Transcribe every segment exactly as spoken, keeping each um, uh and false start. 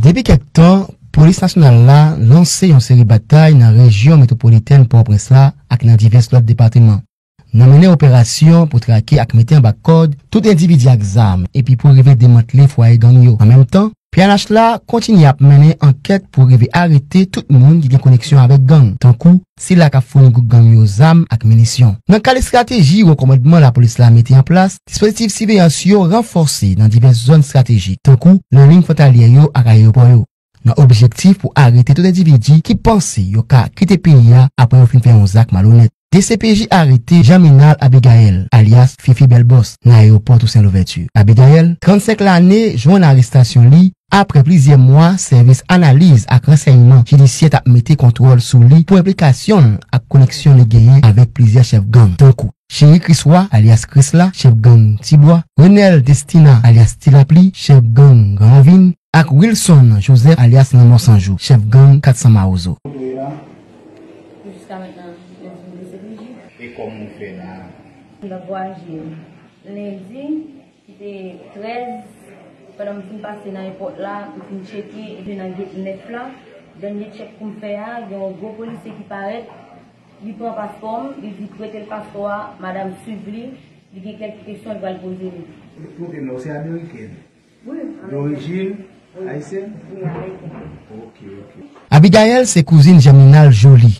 Depi kèk tan, Polis Nasyonal la lanse yon seri batay nan rejyon metwopolitèn Pòtoprens la ak nan divès lòt depatman. Nan mennen operasyon pou trake ak mete anba kòd tout endividi ak zam, epi pou rive demantle fwaye gang yo. An menm tan, P N H la kontinye ap mennen ankèt pou rive arete tout moun ki gen koneksyon avèk gang, tankou sila k ap founi gwoup gang yo zam ak minisyon. Nan kad estrateji wo kòmandman lapolis la mete an plas, dispozitif siveyans yo ranfòse nan divès zòn estratejik, tankou nan liy fwontalyè yo ak ayewopò yo, nan objektif pou arete tout endividi ki panse yo ka kite peyi a apre yo fin fè yon zak malonèt. D C P J arete Jean Minal Abigaël, alyas Fifi Bèlbòs, nan ayewopò Toussaint Louverture. Abigaël, trannsenk lane, jwenn arestasyon li apre plizyè mwa sèvis analiz ak ransèyman jidisyè t ap mete kontwòl sou li pou enplikasyon l ak koneksyon li genyen avèk plizyè chèf gang, tankou Cheri Kriswa, alyas Krisla, chèf gang Tibwa, Renel Destina, alyas Tilapli, chèf gang Gran Ravin, ak Wilson Joseph, alyas Lanmò San Jou, chèf gang Kat San Mawozo. Jiska mentnan, yo di m D C P J. E kòman w fè la? M t ap vwayaje lendi, ki te trèz, pandan m fin pase nan èpòt la, m fin tcheke, epi nan gate nèf la, dènye tchèk pou m fè a, gen yon gwo polisye ki parèt, li pran paspò m, li di prete l paspò a, madanm swiv li, li gen kèk kesyon l pral poze li. Pwoblèm nan, ou se amerikèn? Wi, amerikèn. Dorijin ayisyèn? Wi, amerikèn. Ok, ok. Abigaël se kouzin Jean Minal Joly,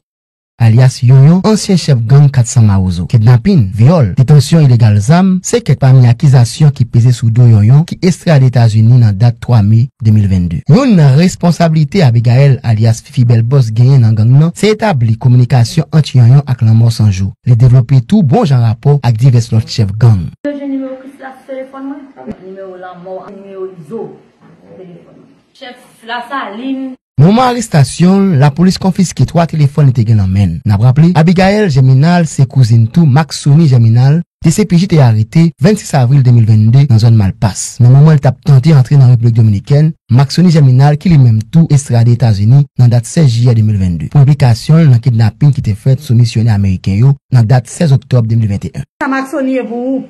alyas Yonyon, ansyen chèf gang Kat San Mawozo. Kidnapin, vyòl, detansyon ilegal zam, se kèk pami akizasyon ki peze sou do Yonyon ki estrade Etazini nan dat twa me de mil vennde. Youn nan responsablite Abigaël alyas Fifi Bèlbòs genyen nan gang nan, se etabli kominikasyon ant Yonyon ak Lanmò San Jou. Li devlope tou bon jan rapò ak divès lòt chèf gang. Yo jwenn nimewo Krisla sou telefòn mwen, nimewo Lanmò, nimewo Izo sou telefòn mwen. Chèf Lasalin. Moman arestasyon l, lapolis konfiske twa telefòn li te gen nan men l. N ap raple, Abigaël Jean Minal se kouzin tou Maxony Jean Minal, D C P J te arete vennsis avril de mil vennde nan zòn Malpas. Nan moman l t ap tante antre nan Repiblik Dominikèn, Maxony Jean Minal, ki li menm tou estrade Etazini nan dat sèz jiyè de mil vennde, pou enplikasyon l nan kidnapin ki te fèt sou misyonè ameriken yo nan dat sèz oktòb de mil venteyen. Sa Maxony ye pou ou?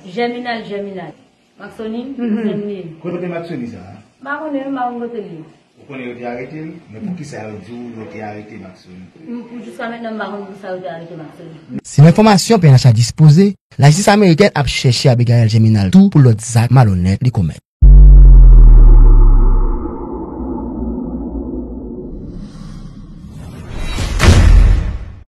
Jean Minal, Jean Minal. Maxony, mhm, kouzin li ye. Kote w te Maxony sa a? M pa konnen, m pa konn kote l ye. Ou konnen yo te arete l, men poukisa yo di w yo te arete Maxony? M, pou jiska mentnan, m pa konn poukisa yo te arete Maxony. Selon enfòmasyon P N H la dispoze, lajistis amerikèn ap chèche Abigaël Jean Minal tou pou lòt zak malonèt li komèt.